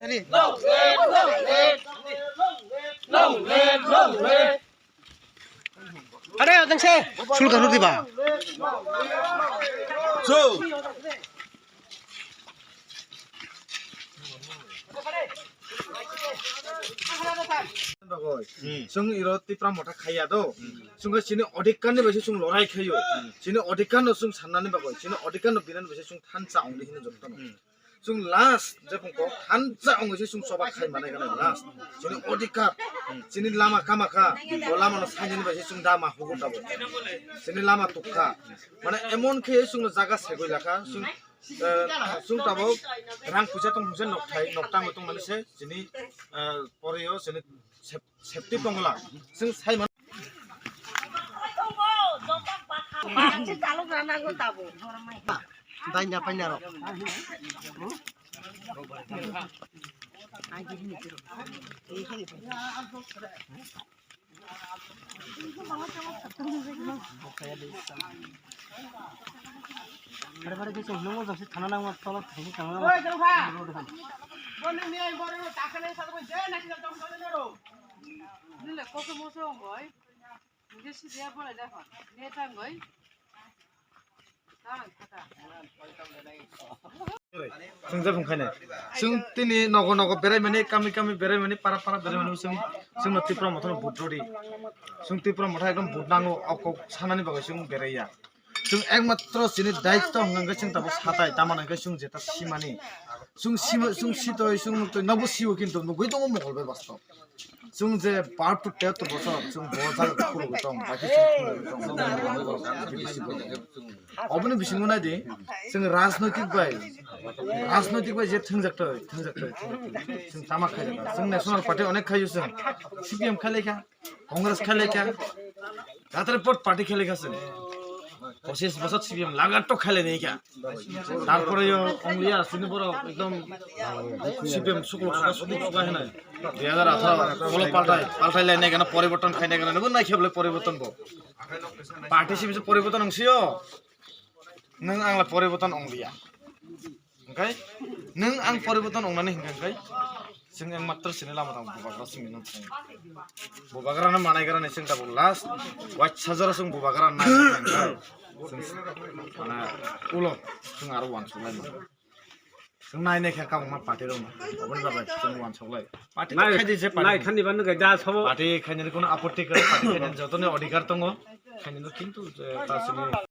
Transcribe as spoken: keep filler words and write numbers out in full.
Are, odeng se. Sul kanu diba. Bagwi. Chwng iro Tipra Motha khaiya do. Chwng khe chini odhikar ni bai se chwng lorai khaio. Chini odhikar no chwng sannani bagwi, chini odhikar no binani bai se chwng thansa ongdi hino jotono. Chwng last je phung kok thansa ongwi se chwng choba khai manai gana last. Chini odhikar, chini lama kama kha, o lama no sainani bai se chwng da ma hugo tabo. Chini lama tukha. Mane emon khe chwng no jaga segwi lakha, chwng Eh, chwng tabuk rang puisa tong hwnse nokthai, nokthang tong mani se chini, eh, poreo chini sep-, safety tongla. Chwng sai man. Daina paina rok. Bare bare ke chwng nungmo jangsi thana nangma, tolo thangsi thana nangma. Oi, Jangpha. Boni ni ai bore no takane sa ko je na sila tong tong no ro. Nile kok mo so ngoi. Nge si dia bole da pha. Ne ta ngoi. Thang kata. Chwng je phung khainai. Chwng tini nogo nogo berai mani, kami kami berai mani, para para berai mani, chwng, chwng no Tipra Motha no vote rodi. Chwng Tipra Motha ekdom vote nango, o kok sanani bagwi chwng beraiya. Chwng ekmatro chini daitto hwnka hwnkhe chwng tabuk satai, tamani hwnkhe chwng jeta simani. Chwng sima, chwng sitoi, chwng nuktoi, nobo sio kintu nugwi tongo mokol bai bastob. Chwng je bar to teto bosor, chwng bo jaga khulugwi tong, baki chwng khulugwi tong. Oboni bisingo nai di, chwng rajnoitik bai, rajnoitik bai je thwngjak toi, thwngjak toi, thwngjak toi. Chwng tama khaijak. Chwng National Party onek khaio chwng. C P M khailai kha, Congress khailai kha, jatra pot party khailai kha chwng. Pochis bosor C P M lagato khailai nai kha. Tarpore yo ongliya chini borok ekdom C P M suklo suka suklo suka hinai. Dui hajar atharo bolo paltai, paltai lai nai gana poriborton khai nai gana nabo nai khe bole poriborton bo. Party simi se poriborton ongsiyo. Nwng ang la poriborton ongliya. Hwnkhe nwng ang poriborton ongnani hwnkhe chwng ekmatro chini lama tang bubagra simi nang thang. Bubagra no manai gra ni chwng tabuk last waisa jora chwng bubagra nai hwnkhe chwng mane ulo chwng aro uansuk lai mano. Chwng nai nai khe kabangma party rok no. Aboni bagwi chwng uansuk lai. Party Nai, khaidi je party. Nai khani ban ngai da sabo. Party khainani kono apotti kwrwi, party khainani jotoni odhikar tongo. Khainani kintu je ta chini